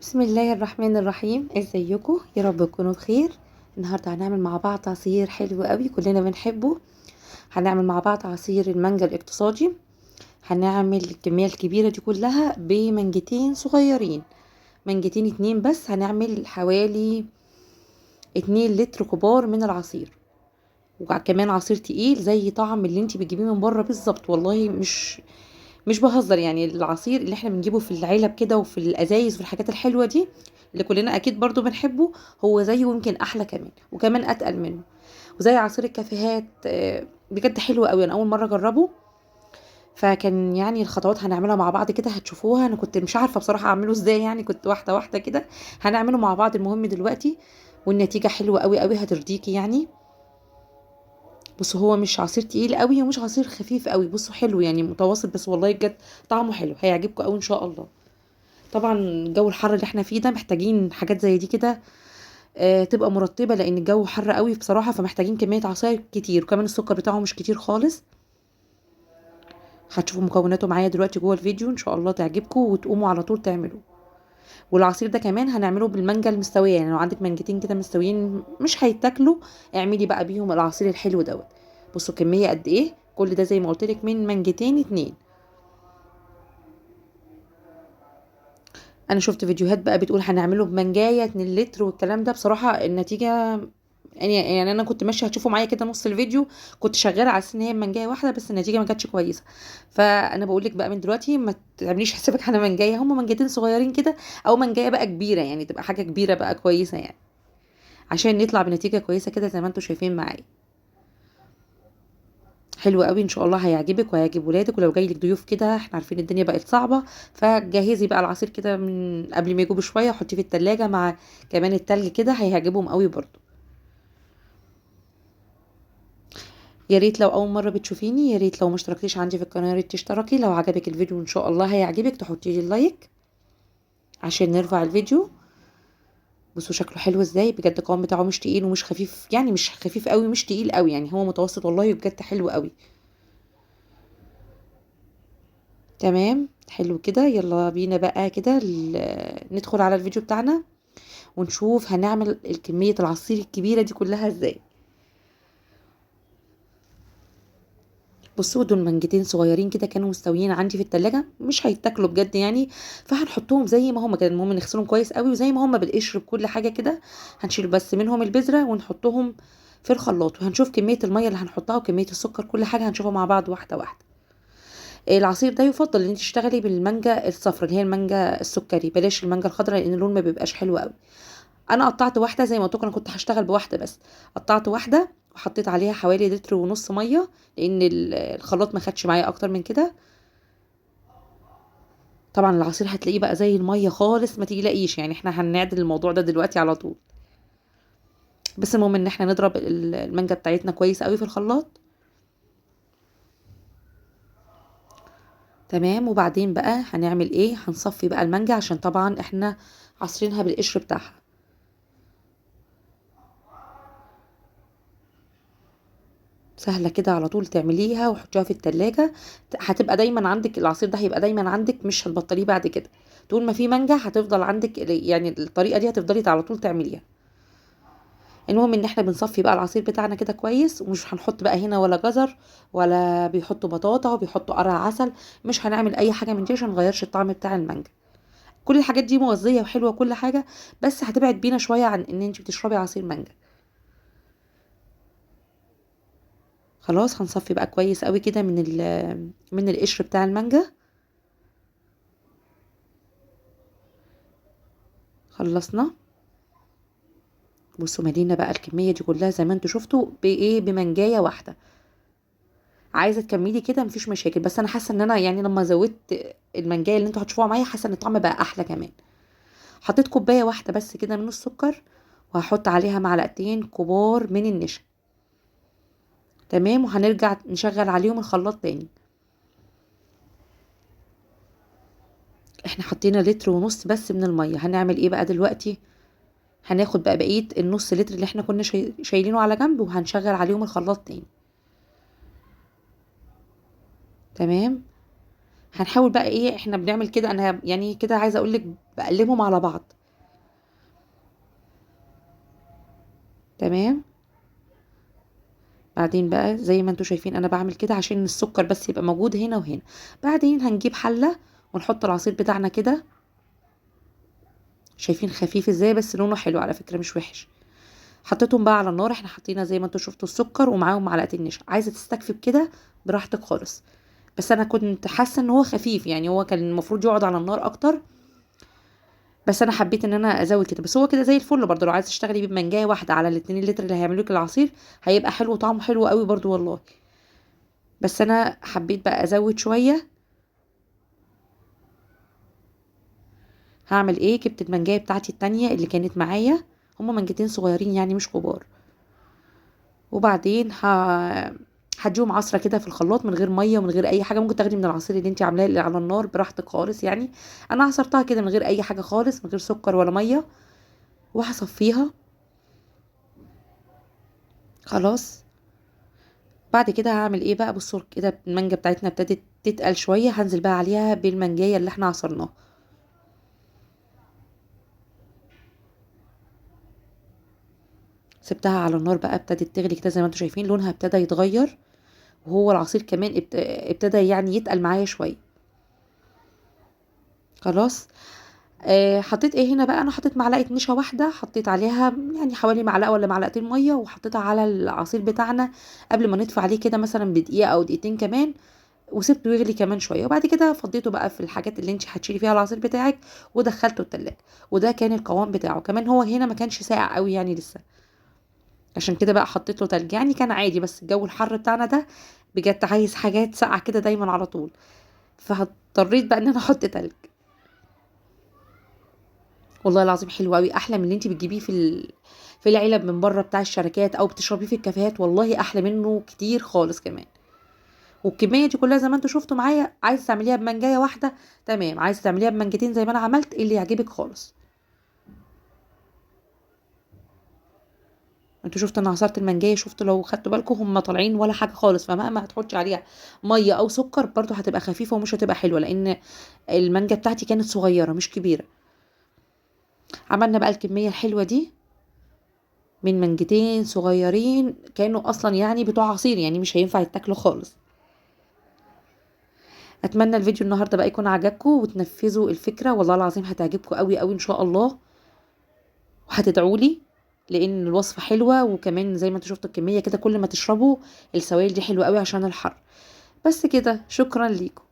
بسم الله الرحمن الرحيم. ازيكم؟ يا رب تكونوا بخير. النهارده هنعمل مع بعض عصير حلو قوي كلنا بنحبه. هنعمل مع بعض عصير المانجا الاقتصادي. هنعمل الكمية الكبيرة دي كلها بمانجتين صغيرين، مانجتين اتنين بس. هنعمل حوالي 2 لتر كبار من العصير، وكمان عصير تقيل زي طعم اللي انتي بتجيبيه من بره بالظبط. والله مش بهزر، يعني العصير اللي احنا بنجيبه في العلب كده وفي الازايز والحاجات الحلوة دي اللي كلنا اكيد برضو بنحبه، هو زيه ويمكن احلى كمان، وكمان اتقل منه، وزي عصير الكافيهات. بجد حلو قوي، انا اول مرة اجربه. فكان يعني الخطوات هنعملها مع بعض كده هتشوفوها. انا كنت مش عارفه بصراحة اعمله ازاي، يعني كنت واحدة واحدة كده هنعمله مع بعض. المهم دلوقتي والنتيجة حلوة قوي قوي هترضيكي يعني. بصوا هو مش عصير تقيل قوي ومش عصير خفيف قوي، بصوا حلو يعني متوسط، بس والله بجد طعمه حلو هيعجبكم قوي ان شاء الله. طبعا الجو الحر اللي احنا فيه ده محتاجين حاجات زي دي كده، تبقى مرطبه، لان الجو حر قوي بصراحة، فمحتاجين كمية عصاير كتير، وكمان السكر بتاعه مش كتير خالص. هتشوفوا مكوناته معايا دلوقتي جوه الفيديو ان شاء الله تعجبكم وتقوموا على طول تعملوه. والعصير ده كمان هنعمله بالمانجا المستويه، يعني لو عندك مانجتين كده مستويين مش هيتاكلوا اعملي بقى بيهم العصير الحلو دوت. بصوا كمية قد ايه، كل ده زي ما قلت لك من مانجتين اتنين. انا شفت فيديوهات بقى بتقول هنعمله بمانجايه 2 لتر والكلام ده، بصراحة النتيجة يعني انا كنت ماشية هتشوفوا معايا كده نص الفيديو كنت شغالة على اساس ان هي منجايه واحدة، بس النتيجة ما كانتش كويسة. فانا بقول لك بقى من دلوقتي ما تعمليش حسابك على منجايه، هم منجتين صغيرين كده او منجايه بقى كبيرة، يعني تبقى حاجة كبيرة بقى كويسة يعني، عشان نطلع بنتيجة كويسة كده زي ما انتم شايفين معايا. حلو قوي ان شاء الله هيعجبك وهيعجب ولادك. ولو جاي لك ضيوف كده، احنا عارفين الدنيا بقت صعبة، فجهزي بقى العصير كده من قبل ما يجوا بشوية وحطيه في التلاجة مع كمان التلج كده، هيعجبهم قوي برضو. يا ريت لو اول مرة بتشوفيني، يا ريت لو ما اشتركتيش عندي في القناة يا ريت تشتركي. لو عجبك الفيديو ان شاء الله هيعجبك تحطي لي اللايك عشان نرفع الفيديو. بصوا شكله حلو ازاي بجد، القوام بتاعه مش تقيل ومش خفيف، يعني مش خفيف قوي مش تقيل قوي، يعني هو متوسط والله بجد حلو قوي. تمام حلو كده، يلا بينا بقى كده ندخل على الفيديو بتاعنا ونشوف هنعمل الكمية العصير الكبيرة دي كلها ازاي. بصوا دول مانجتين صغيرين كده كانوا مستويين عندي في التلاجة، مش هيتاكلوا بجد يعني، فهنحطهم زي ما هما كده. المهم نغسلهم كويس قوي وزي ما هما بالقشر بكل حاجة كده، هنشيل بس منهم البذرة ونحطهم في الخلاط، وهنشوف كمية المية اللي هنحطها وكمية السكر، كل حاجة هنشوفها مع بعض واحدة واحدة. العصير ده يفضل ان انت تشتغلي بالمانجا الصفراء اللي هي المانجا السكري، بلاش المانجا الخضراء لان اللون ما بيبقاش حلو قوي. انا قطعت واحدة زي ما قلت لكم، انا كنت هشتغل بواحدة بس، قطعت واحدة وحطيت عليها حوالي 1.5 لتر مية، لان الخلاط ما خدش معايا اكتر من كده. طبعا العصير هتلاقيه بقى زي المية خالص، ما تقلقيش، يعني احنا هنعدل الموضوع ده دلوقتي على طول. بس المهم ان احنا نضرب المانجا بتاعتنا كويس قوي في الخلاط. تمام، وبعدين بقى هنعمل ايه؟ هنصفي بقى المانجا عشان طبعا احنا عصرينها بالقشر بتاعها. سهلة كده على طول تعمليها وحطيها في التلاجة، هتبقى دايما عندك العصير ده، هيبقى دايما عندك، مش هتبطليه بعد كده. طول ما في مانجا هتفضل عندك، يعني الطريقة دي هتفضلي على طول تعمليها. المهم ان احنا بنصفي بقى العصير بتاعنا كده كويس، ومش هنحط بقى هنا ولا جزر ولا بيحطوا بطاطا وبيحطوا قرع عسل، مش هنعمل اي حاجة من دي عشان ما نغيرش الطعم بتاع المانجا. كل الحاجات دي مغذيه وحلوه وكل حاجة، بس هتبعد بينا شوية عن ان انت بتشربي عصير مانجا. خلاص هنصفي بقى كويس قوي كده من القشر بتاع المانجا. خلصنا. بصوا ملينا بقى الكمية دي كلها زي ما انتوا شفتوا بايه، بمنجايه واحدة. عايزه تكملي كده مفيش مشاكل، بس انا حاسه ان انا يعني لما زودت المنجايه اللي انتوا هتشوفوها معايا حاسه ان الطعم بقى احلى كمان. حطيت كوباية واحدة بس كده من السكر، وهحط عليها معلقتين كبار من النشا. تمام، وهنرجع نشغل عليهم الخلاط تاني. احنا حطينا 1.5 لتر بس من المية. هنعمل ايه بقى دلوقتي؟ هناخد بقى بقية النص لتر اللي احنا كنا شايلينه على جنب، وهنشغل عليهم الخلاط تاني. تمام، هنحاول بقى ايه، احنا بنعمل كده، انا يعني كده عايزه اقول لك بقلبهم على بعض. تمام. بعدين بقى زي ما انتوا شايفين انا بعمل كده عشان السكر بس يبقى موجود هنا وهنا. بعدين هنجيب حله ونحط العصير بتاعنا كده، شايفين خفيف ازاي، بس لونه حلو على فكرة مش وحش. حطيتهم بقى على النار، احنا حطينا زي ما انتوا شفتوا السكر ومعاهم معلقتين نشا. عايزه تستكفي بكده براحتك خالص، بس انا كنت حاسه ان هو خفيف، يعني هو كان المفروض يقعد على النار اكتر، بس انا حبيت ان انا ازود كده. بس هو كده زي الفل برضه، لو عايزه تشتغلي بمنجايه واحدة على الاتنين لتر اللي هيعملوا لك العصير هيبقى حلو وطعمه حلو قوي برضه والله. بس انا حبيت بقى ازود شوية. هعمل ايه، جبت المنجايه بتاعتي التانية اللي كانت معايا، هما منجتين صغيرين يعني مش كبار. وبعدين هديهم عصره كده في الخلاط من غير مية ومن غير اي حاجة، ممكن تاخدي من العصير اللي انت عاملاه اللي على النار براحتك خالص. يعني انا عصرتها كده من غير اي حاجة خالص، من غير سكر ولا مية، وهصفيها خلاص. بعد كده هعمل ايه بقى، بصوا كده المانجا بتاعتنا ابتدت تتقل شوية، هنزل بقى عليها بالمانجايه اللي احنا عصرناها. سبتها على النار بقى، ابتدت تغلي كده زي ما انتم شايفين، لونها ابتدى يتغير، وهو العصير كمان ابتدى يعني يتقل معايا شوية. خلاص. حطيت ايه هنا بقى، انا حطيت معلقه نشا واحدة، حطيت عليها يعني حوالي معلقه ولا معلقتين مية، وحطيتها على العصير بتاعنا قبل ما نطفي عليه كده مثلا بدقيقة او دقيقتين كمان، وسبته يغلي كمان شوية. وبعد كده فضيته بقى في الحاجات اللي انت هتشيلي فيها العصير بتاعك، ودخلته التلاجة. وده كان القوام بتاعه. كمان هو هنا ما كانش ساقع قوي يعني لسه، عشان كده بقى حطيت له تلج، يعني كان عادي، بس الجو الحر بتاعنا ده بجد عايز حاجات ساقعه كده دايما على طول، فاضطريت بقى ان انا احط تلج. والله العظيم حلو قوي، احلى من اللي انت بتجيبيه في العلب من بره بتاع الشركات، او بتشربيه في الكافيهات، والله احلى منه كتير خالص كمان. والكميه دي كلها زي ما انتوا شفتوا معايا، عايزه تعمليها بمنجايه واحدة تمام، عايزه تعمليها بمنجتين زي ما انا عملت، اللي يعجبك خالص. انتوا شفتوا انا عصرت المنجايه، شفتوا لو خدتوا بالكم هم طالعين ولا حاجة خالص، فمهما هتحطي عليها مية او سكر برضو هتبقى خفيفة ومش هتبقى حلوة، لان المانجا بتاعتي كانت صغيرة مش كبيرة. عملنا بقى الكمية الحلوة دي من منجتين صغيرين، كانوا اصلا يعني بتوع عصير، يعني مش هينفع يتاكلوا خالص. اتمنى الفيديو النهارده بقى يكون عجبكم وتنفذوا الفكرة، والله العظيم هتعجبكم قوي قوي ان شاء الله، وهتدعوا لي لان الوصفة حلوة، وكمان زي ما انتوا شفتوا الكمية كده كل ما تشربوا السوائل دي حلوة قوي عشان الحر. بس كده، شكرا ليكم.